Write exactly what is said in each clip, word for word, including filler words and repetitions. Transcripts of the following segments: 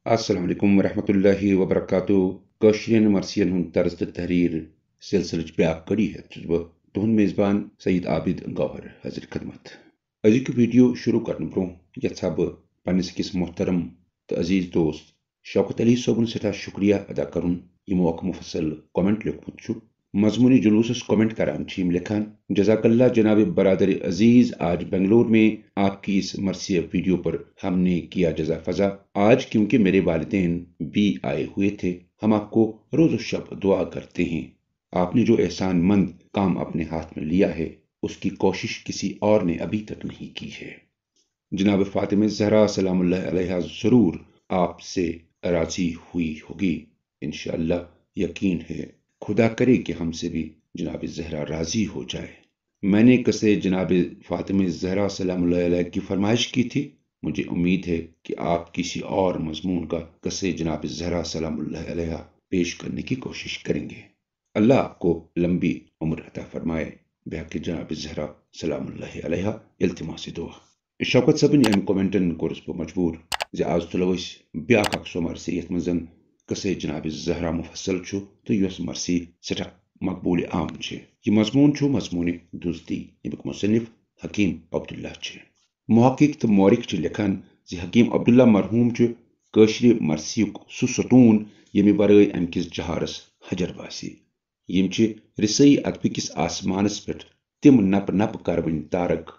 السلام علیکم ورحمۃ اللہ وبرکاتہ۔ کٲشرٮ۪ن مرثین ہُنٛد طرز تہٕ تحریر سلسلٕچ بیٛاکھ کڑی ہٮ۪تھ چھُس بہٕ تُہُنٛد میزبان سید عابد گوہر حاضر خدمت۔ أزیُک ویڈیو شروع کرنہٕ برٛونٛہہ یژھا بہٕ پننِس أکِس محترم تہٕ عزیز دوست شوکت علی صٲبُن سٮ۪ٹھاہ شُکریہ ادا کرُن، یِمو اکھ مُفصل کمنٹ لیوٚکھمُت چھُ۔ مضمون جلوسس کمنٹ کران چھِ یِم لیکھان، جزاک اللہ جناب برادر عزیز، آج بنگلور میں آپ کی اس مرثیہ ویڈیو پر ہم نے کیا جزا فضا۔ آج کیونکہ میرے والدین بھی آئے ہوئے تھے، ہم آپ کو روز و شب دعا کرتے ہیں۔ آپ نے جو احسان مند کام اپنے ہاتھ میں لیا ہے، اس کی کوشش کسی اور نے ابھی تک نہیں کی ہے۔ جناب فاطمہ زہرا سلام اللہ علیہا ضرور آپ سے راضی ہوئی ہوگی۔ انشاءاللہ یقین ہے، خدا کرے کہ ہم سے بھی جناب زہرا راضی ہو جائے۔ میں نے قصے جناب فاطمہ زہرا سلام اللہ علیہا کی فرمائش کی تھی۔ مجھے امید ہے کہ آپ کسی اور مضمون کا قصے جناب زہرا سلام اللہ علیہا پیش کرنے کی کوشش کریں گے۔ اللہ آپ کو لمبی عمر عطا فرمائے۔ بحق جناب زہرا سلام اللہ علیہا التماس دعا۔ شوکت صٲبٕنۍ اَمہِ کمنٹن کوٚرُس بہٕ مجبوٗر زِ آز تُلو أسۍ بیٛاکھ اکھ سۄ مرثی یَتھ منٛز زن قصے جناب زہرا مفصل چھُ تہٕ یۄس مرثی سٮ۪ٹھاہ مقبوٗل عام چھِ۔ یہِ مضموٗن چھُ مضموٗنِ دُزدی، ییٚمیُک مصنف حکیم عبداللہ چھِ۔ محقق تہٕ مورخ چھِ لیکھان زِ حکیم عبداللہ مرحوٗم چھُ کٲشرِ مرثیُک سُہ ستوٗن، ییٚمہِ ورٲے اَمہِ کِس جہارس حجر باسہِ۔ یِم چھِ رِسٲیی ادبہٕ کِس آسمانس پٮ۪ٹھ تِم نپہٕ نپہٕ کروٕنۍ تارک،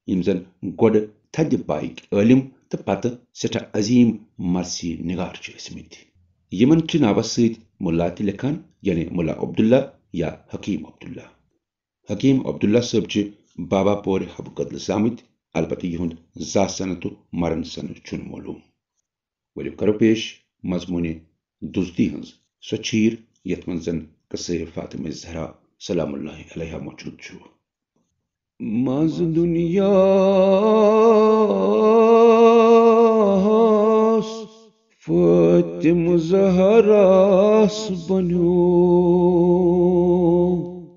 یِم زن گۄڈٕ تھدِ پایِکۍ عٲلِم تہٕ پتہٕ سٮ۪ٹھاہ عظیٖم مرثی نگار چھِ ٲسمٕتۍ۔ یِمن چھِ ناوس سۭتۍ مُلا تہِ لیکھان، یعنی مُلا عبداللہ یا حکیم عبداللہ۔ حکیم عبداللہ صٲب چھِ بابا پورِ حبہٕ کدلہٕ زامٕتۍ، البتہٕ یِہُنٛد زا سنہٕ تہٕ مرن سنہٕ چھُنہٕ معلوم۔ ؤلِو کرو پیش مضموٗنِ دُزدی ہٕنٛز سۄ چیٖر، یَتھ منٛز زن قصے فاطمہ زہرا سلام اللہ علیہا موجود چھُ۔ منٛز دُنیاہَس فٲطِمہٕ زہراہَس بنیو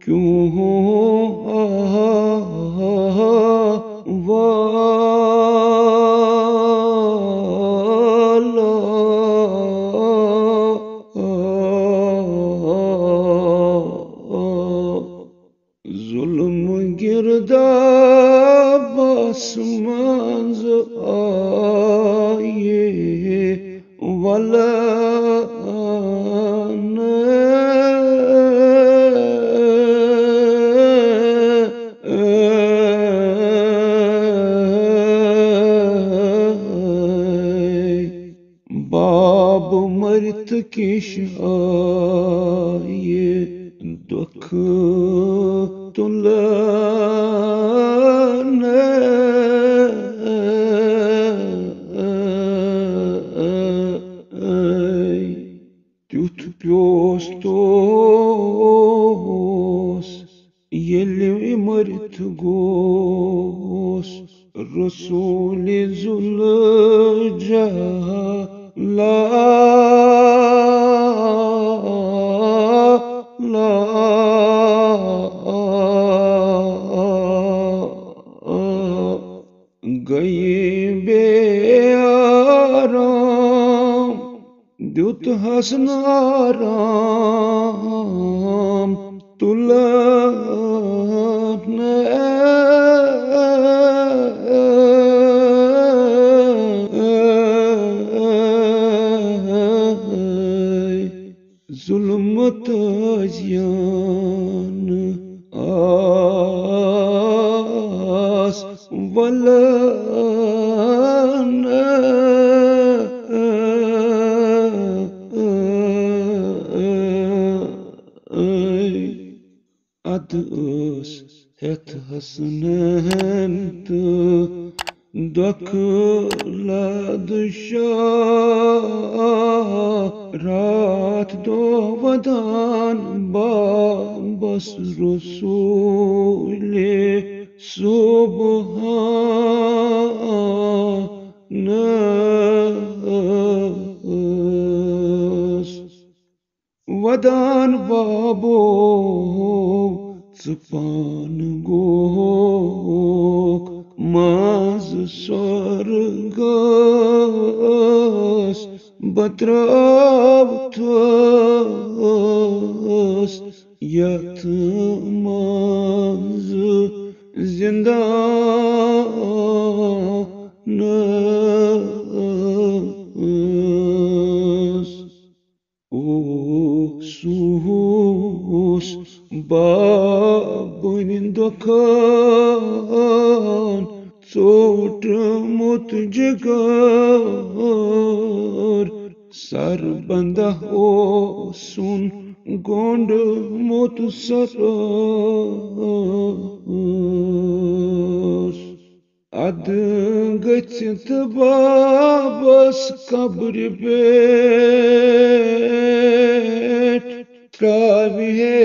کیوں والا۔ ظلم گردابس منٛز آیہِ ولنہٕ۔ باب مرتکش آیہِ دۄکھٕ تُلنہٕ۔ تیُتھ پیوس توس ییٚلہِ مٔرِتھ گوس رسول ذوالجلال۔ گٔیہِ بے آرام، دیُت حسن آرام تُلنہٕ۔ ظلمت زیان آس ولنہٕ۔ ادٕ ٲس ہٮ۪تھ حسنین تہٕ دۄکھٕ لد شاہ۔ راتھ دۄہ ودان بابس رسولِ سبحانس۔ ودان بابو ژٕ پانہٕ گوکھ منٛز سۄرگس۔ بہٕ ترٛاوتھس یتھ منٛز زندانس۔ اوسُس بابٕنۍ دۄکھن ژوٚٹمُت جگر، سربندہ اوسُن گونڈمُت سرس۔ ادٕ گٔژھِتھ بابس قبرِ پٮ۪ٹھ ترٛاوِ ہے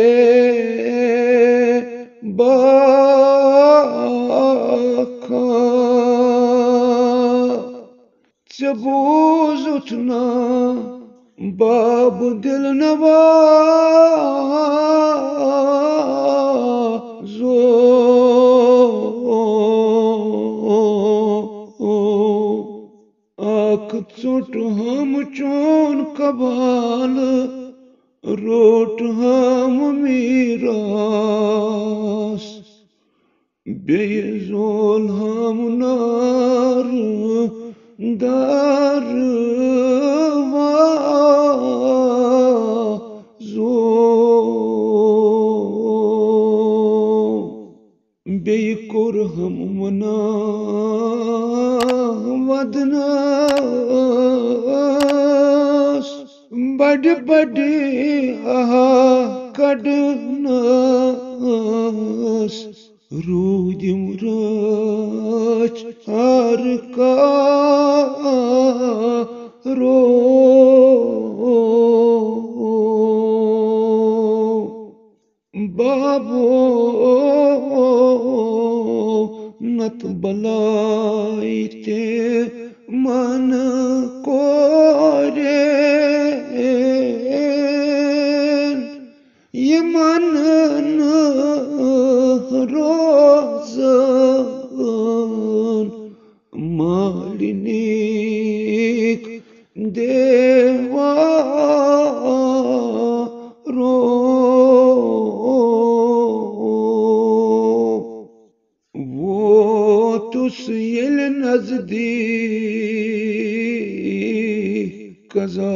باکھا۔ ژےٚ بوٗزُتھ نا باب دل نوازو، اکھ ژوٚٹ ہم چون قبالہٕ، روٚٹ ہم میراث۔ بیٚیہِ زول ہم نارٕ دارٕ وازو۔ بیٚیہِ کوٚر ہم منا ودنس بڑِ بڑِ آہ کڑنس۔ روٗدِم رٲچھ ہر کارو۔ بابو نت بلائی تِمن کورٮ۪ن، یِمن نہٕ روزن مالنیک دیوارو۔ ووتُس ییٚلہِ نزدیٖک قضا،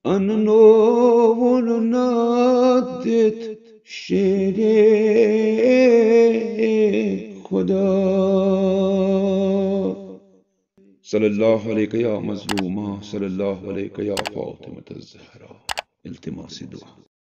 اننووُن ناد دِتھ شیرے خدا۔ صلی اللہ علیک یا مظلومہ، صلی اللہ علیک یا فاطمۃ الزہرا۔ التماس دعا۔